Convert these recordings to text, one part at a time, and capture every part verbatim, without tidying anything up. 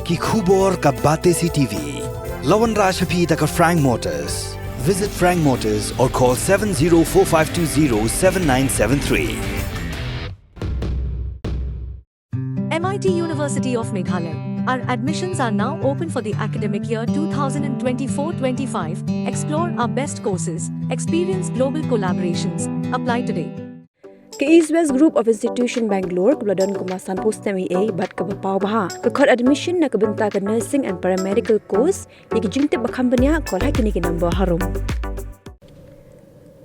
Ki khubor ka Batesi T V. La wanrah sha phi da ka Frank Motors. Visit Frank Motors or call seven zero four five two zero seven nine seven three. M I T University of Meghalaya. Our admissions are now open for the academic year two thousand twenty-four twenty-five. Explore our best courses, experience global collaborations. Apply today. Ka East West Group of Institution Bangalore kaba la don kumba sanphew snem eiei bad kaba paw bha ka khot admission na ka bynta ka nursing and paramedical course. Ïa ki jingtip ba kham bniah call ha kine ki number harum.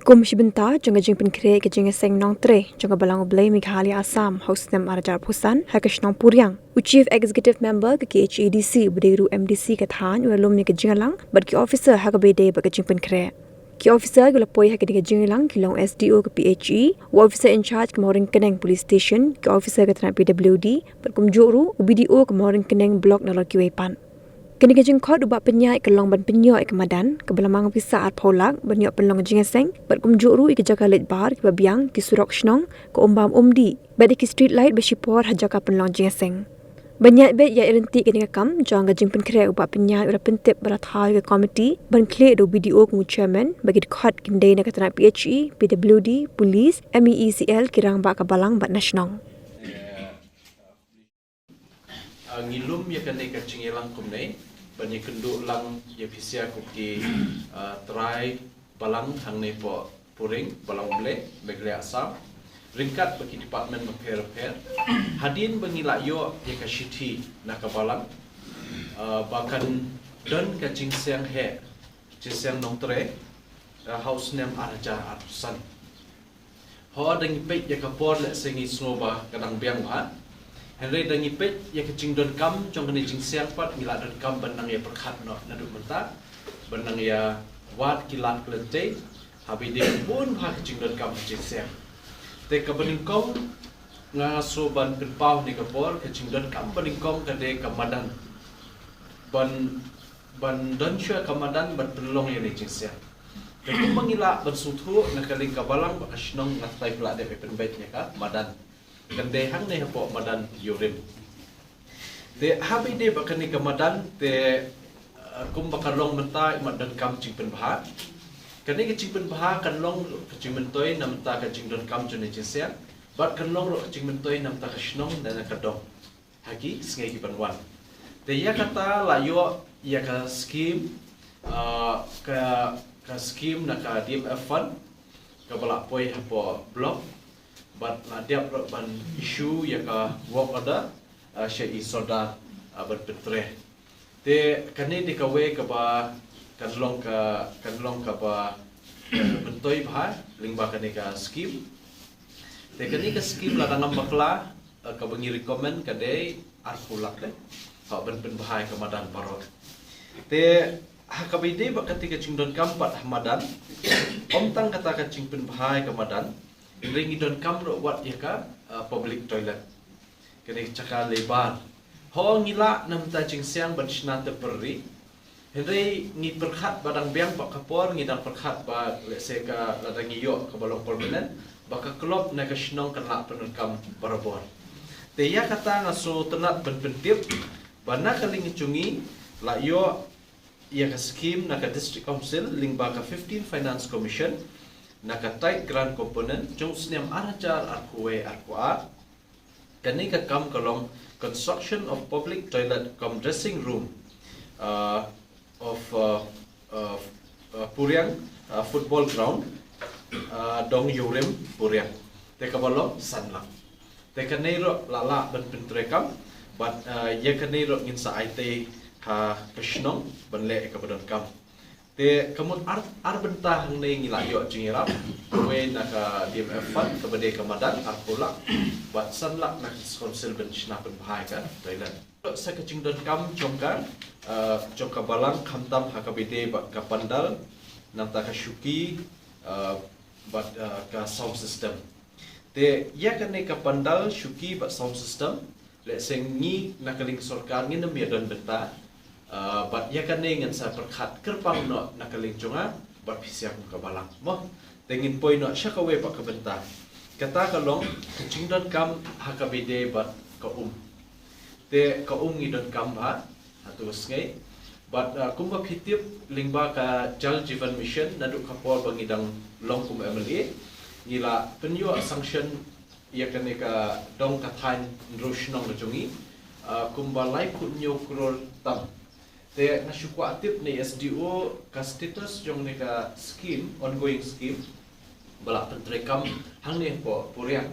Kum shi bynta jong ka jingpynkhreh ka jingïaseng nongtrei jong ka Balang U Blei Meghalaya Assam ha u snem ar hajar arphew san ha ka shnong Puriang, u Chief Executive Member ka K H A D C u ba dei ruh M D C ka thaiñ u la lum ïa ka jingïalang bad ki officer ha kaba ïadei bad ka jingpynkhreh. Ki officer kiba la poi ha kane ka jingïalang ki long S D O ka P H E, u officer in charge ka Mawryngkneng Police Station, ki officer ka tnat P W D bad kumjuh ruh u B D O ka Mawryngkneng Block nalor kiwei pat. Kane ka jingkhot u Bah Pynïaid ka long ban pynïoh ïa ka madan kaba la mang pisa arphew lak ban ïoh pynlong jingïaseng bad kumjuh ruh ïa ki jaka leit bar kiba biang, ki surok shnong, ka umbam umdih bad ïa ki street light ba shipor ha jaka pynlong jingïaseng. Ban ïaid beit ïa i ryntih kane ka kam jong ka jingpynkhreh u Bah Pynïaid u la pyntip ba la thaw ïa ka komiti ban khlieh da u B D O kum u chairman bad ki dkhot kin dei na ka tnat P H E, P W D, police, M E E C L, ki rangbah ka balang bad na shnong. Ah, ngi lum ïa kane ka jingïalang kumne ban ïakynduh lang ïa phi sha ko ki, ah, trai balang hangne hapoh Puriang, Balang U Blei Meghalaya Assam, ryngkat bad ki department bapher bapher. Hadien ba ngi la ïoh ïa ka shithi na ka balang, ah, ba kan don ka jingïaseng heh, jingïaseng nongtrei, ah, ha u snem ar hajar arphew san. Ho, da ngi peit ïa ka por lehse ngi sngew ba ka dang biang bha. Hynrei da ngi peit ïa ka jingdonkam jong kane ka jingïaseng pat ngi la donkam ban nang ïa pyrkhat noh naduh mynta, ban nang ïa wad ki lad ki lynti, haba ïadei bun bha ka jingdonkam ka jingïaseng. Te kaba nyngkong nga sngew ban pynpaw ha kane ka por, ka jingdonkam ba nyngkong ka dei ka madan. Ban, ban don shuwa ka madan ban pynlong ïa kane ka jingïaseng. Te kumba ngi lah ban sngewthuh na ka liang ka balang bad ka shnong, nga tharai phi lah dep ban pynbeit ïa ka madan. Kan dei hangne hapoh madan Ïewrim. Te haba ïadei bad kane ka madan te, eh, kumba ka long mynta, i mat donkam jingpynbha. Kane ka jingpynbha kan long ka jingmyntoi na bynta ka jingdonkam jong kane ka jingïaseng bad kan long ruh ka jingmyntoi na bynta ka shnong ne na ka dong ha ki sngi kiban wan. Te ïa kata la ïoh ïa ka scheme, ah, ka, ka scheme na ka D M F fund kaba la poi hapoh block bad la dep ruh ban issue ïa ka work order, ah, sha i sordar, ah, ban pyntrei. Te kane dei kawei kaba kan long ka, kan long kaba, eh, myntoi bha lyngba kane ka scheme. Te kane ka scheme lada ngam bakla, eh, kaba ngi recommend ka dei arphew lak te, ha ban pynbha ïa ka madan baroh. Te ha kaba ïadei bad kata ka jingdonkam pat ha madan, ym tang kata ka jingpynbha ïa ka madan, hynrei ngi donkam ruh wat ïa ka, eh, public toilet. Kane ka jaka leit bar. Ho, ngi lah na bynta jingïaseng ban shna temporary. Hynrei ngi pyrkhat ba dang biang pat ka por, ngi dang pyrkhat ba lehse ka lada ngi ïoh kaba long permanent, ba ka club ne ka shnong kan lah pyndonkam barabor. Te ïa kata nga sngewtynnat ban pyntip ba na ka liang jong ngi la ïoh ïa ka scheme na ka District Council lyngba ka fifteen Finance Commission na ka tied grant component jong u snem ar hajar arphew wei arphew ar. Kane ka kam ka long construction of public toilet cum dressing room, uh, of, uh, uh, uh, Puriang, uh, football ground, uh, Dong Ïewrim, Puriang. Te kaba long san lak. Te kane ruh la lah ban pyntreikam bad, uh, ïa kane ruh ngin sa aiti ha ka shnong ban leh ïa kaba donkam. Te ka mut ar, ar bynta hangne ngi la ïoh jingïarap, kawei na ka D M F fund kaba dei ka madan arphew lak bad san lak na ka council ban shna pynbha ïa ka toilet. Sa ka jingdonkam jong ka, eh, jong ka balang khamtam ha kaba ïadei bad ka pandal, nangta ka shuki, eh, bad, eh, ka sound system. Te ïa kane ka pandal, shuki bad sound system, lehse ngi na ka liang sorkar ngin ym ïa don bynta, ah, bad ïa kane ngin sa pyrkhat kyrpang noh na ka liang jong nga bad phi sha kum ka balang. Mo, te ngin poi noh sha kawei pat ka bynta. Kata ka long ka jingdonkam ha kaba ïadei bad ka um. Te ka um ngi donkam bha ha tu ka sngi. Bad, uh, kumba phi tip, lyngba ka Jal Jeevan Mission, naduh ka por ba ngi dang long kum M L A, ngi la pynïoh sanction ïa kane ka dong ka thaiñ hynriew shnong ka jong ngi, uh, kumba laiphew hynñiew klur tam. Te nga shu kwah tip na S D O ka status jong ne ka scheme, ongoing scheme ba la pyntreikam hangne hapoh Puriang.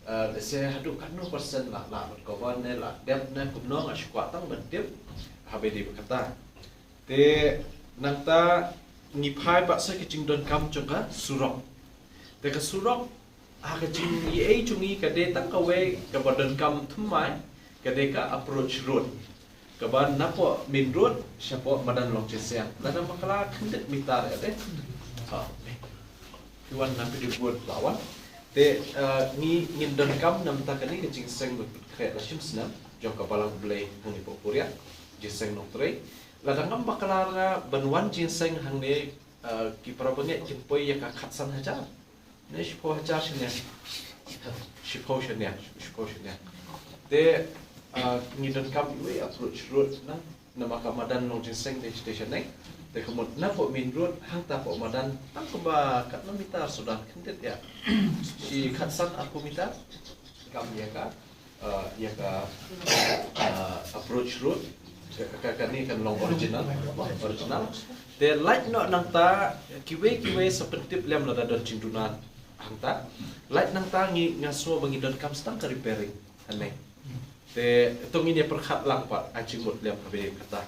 Uh, se haduh katno percent la, la recover ne, la dep ne, kumno, nga shu kwah tang ban tip ha ba dei ba kata. Te nangta ngi phai pat sa ka jingdonkam jong ka surok. Te ka surok, ha ka jingïeit jong ngi, ka dei tang kawei kaba donkam thymmai, ka dei ka approach road, kaba napoh main road shapoh madan Long Jingsiang. Lada bakla khyndiat meter ïa te. Ha. Phi wan na phi dei bud la wan. Te, uh, ngi, ngin donkam namar kane ka jingseng ba khreh la shim snem jong ka Balang Blei hangne hapoh Puriang, jingseng Nongtrei. Lada ngam bakla, ban wan jingseng hangne, uh, ki para bangeit kin poi ïa ka khatsan hajar ne shiphew hajar shane. Shiphew shane, shiphew shane. Te, uh, ngi donkam iwei approach road na, namar ka madan Long Jingsiang te station ne. Te ka mut napoh main road hangta hapoh madan tang kumba katno meter suda khyndiat ïa. Shi khatsan arphew meter. Kam ïa ka, uh, ïa ka, uh, approach road, ka, ka, kane kan long original, original. Te lait noh nangta, kiwei kiwei sa pyntip lem lada don jingduna hangta. Lait nangta ngi, nga sngew ba ngi donkam sa tang ka repairing hangne. Te to ngin ïa pyrkhat lang pat ha jingmut lem ha ba dei ba kata.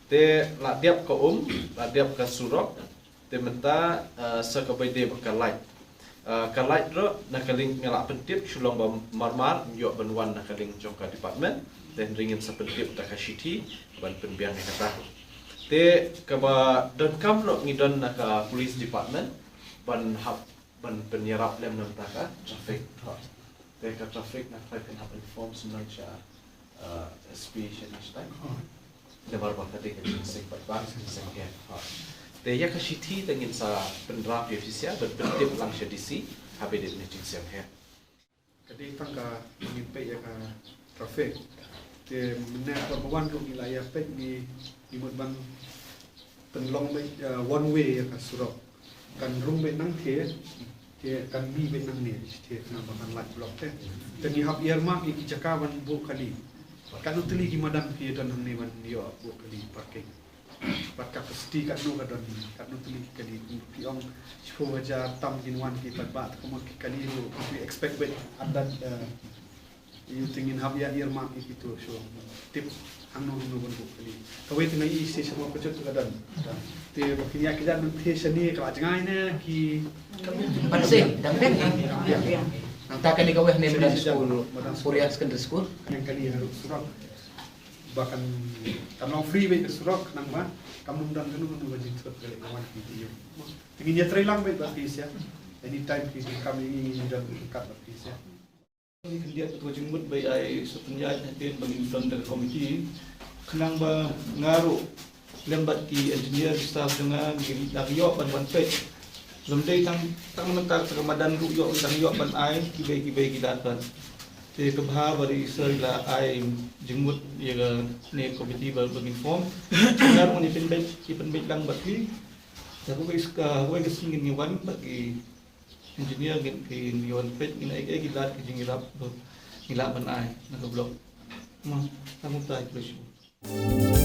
Te la dep ka um, la dep ka surok. Te mynta, uh, sa kaba dei ba ka light. Uh, ka light ruh na ka liang nga la pyntip shu long ba marmar, ym ïoh ban wan na ka liang jong ka department. Te hynrei ngin sa pyntip da ka shithi ban pynbiang ïa kata. Te kaba donkam ruh ngi don na ka police department ban hap, ban pynïarap lem namar ka traffic. Te ka traffic nga try pynhap inform sngewbha sha, uh, S P sha ni sha. Namar ba ka dei ka jingseng paidbah, jingseng her. Ha. Te ïa ka shithi te ngin sa pynrap ïa phi sha, ban pyntip lang sha D C ha ba dei ne jingseng her. Ka dei tang ka ngin peit ïa ka traffic. Te mynne ka ba wan ruh ngi la ïa peit ngi, ngi mut ban pynlong beit, uh, one way ïa ka surok. Kan rung beit nangtei, te kan mih beit nangne, te khnang ba kan lait block te. Te ngi hap earmark ïa ki jaka ban buh kali. Katno tylli ki madan phi don hangne ban ïoh buh kali parking. Bad capacity katno ka don, katno tylli ki kali. Phi ong shiphew hajar tam kin wan ki paidbah, te ka mut ki kali ruh phi expect beit at that, uh, Ïa u te ngin hap ïa earmark ïa kito shuh. Tip hangno hangno ban buh kali. Kawei te nga ïohi sha ma Pachut te ka don. Te ba kin ïa ki don nangtei shane ka la jngai ne ki. Ban sei dang peng. Nangta kane kawei ne madan skul. Madan skul. Puriang Secondary School. Kane kali haduh surok. Ba kan, kan long free beit ka surok nang ba kam nang don kano kano ba jingthut kali ka wan ki te ïoh. Te ngin ïa trei lang beit bad phi sha. Anytime ki kam ïa ngi ngi don kat bad phi sha. Ngi khyndiat ka jingmut ba ai sa pynïaid hadien ba ngin don da ka komiti. Khnang ba nga ruh lem bad ki engineer, ki staff jong nga, ngi dang ïoh ban wan peit. Lym dei tang, tang mynta ka madan ruh ïoh, dang ïoh ban ai kiwei kiwei ki lad bad. Te ka bha ba i sir i la ai jingmut ïa kane ka komiti ba, ba ngin form. Nga ruh ngi pynbeit, ngi pynbeit lang bad ki. Te kawei ka, kawei ka sngi ngin ïa wan bad ki engineer, ngin, ngin ïa wan peit, ngin ai, ai ki lad ki jingïarap ba ngi lah ban ai na ka block. Mo, tang kumta, khublei shibun.